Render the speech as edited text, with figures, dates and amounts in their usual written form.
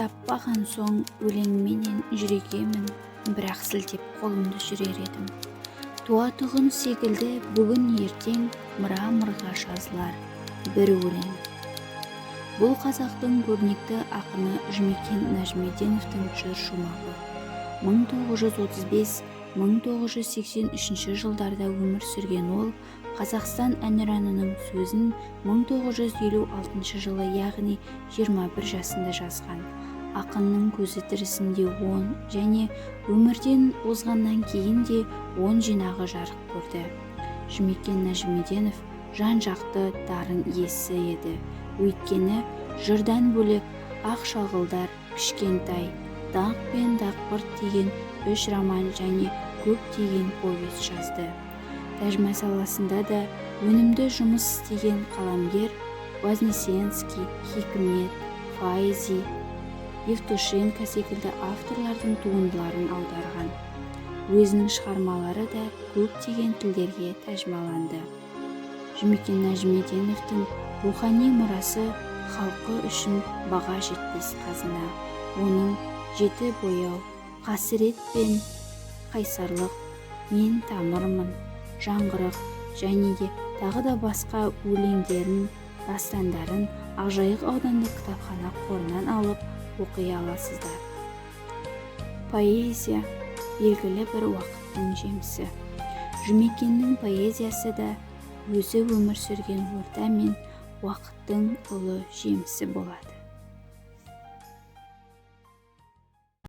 Таппаған соң өлеңменен жүрегемін, бірақ сілтеп қолымды жүрер едім. Туатұғын секілді бүгін ертең мраморға жазылар бір өлең. Бұл қазақтың көрнекті ақыны Жұмекен Нәжімеденовтің жыр шумағы. 1935-1983 жылдарда өмір сүрген ол Қазақстан әнұранының сөзін 1956 жылы, яғни 21 жасында жазған. Ақынның көзі тірісінде 10 және өмірден озғаннан кейін де 10 жинағы жарық көрді. Жұмекен Нәжімеденов жан-жақты дарын иесі еді. Өйткені жырдан бөлек «Ақ шалғылар», «Кішкентай», «Даңқ пен дақпырт» деген үш роман және көптеген повесть жазды. Тәржіма саласында да өнімді жұмыс істеген қаламгер Вознесенский, Хикмет, Файзи, Евтушенко секілді авторлардың туындыларын аударған. Өзінің шығармалары да көптеген тілдерге тәржімаланды. Жұмекен Нәжімеденовтің рухани мұрасы халқы үшін баға жетпес қазына. Оның «Жеті бояу», «Қасірет пен қайсарлық», «Мен тамырмын», «Жаңғырық» және де тағы да басқа өлеңдерін, дастандарын Ақжайық аудандық кітапхана қорынан алып оқи аласыздар. Поэзия – белгілі бір уақыттың жемісі. Жұмекеннің поэзиясы да өзі өмір сүрген орта мен уақыттың ұлы жемісі болады.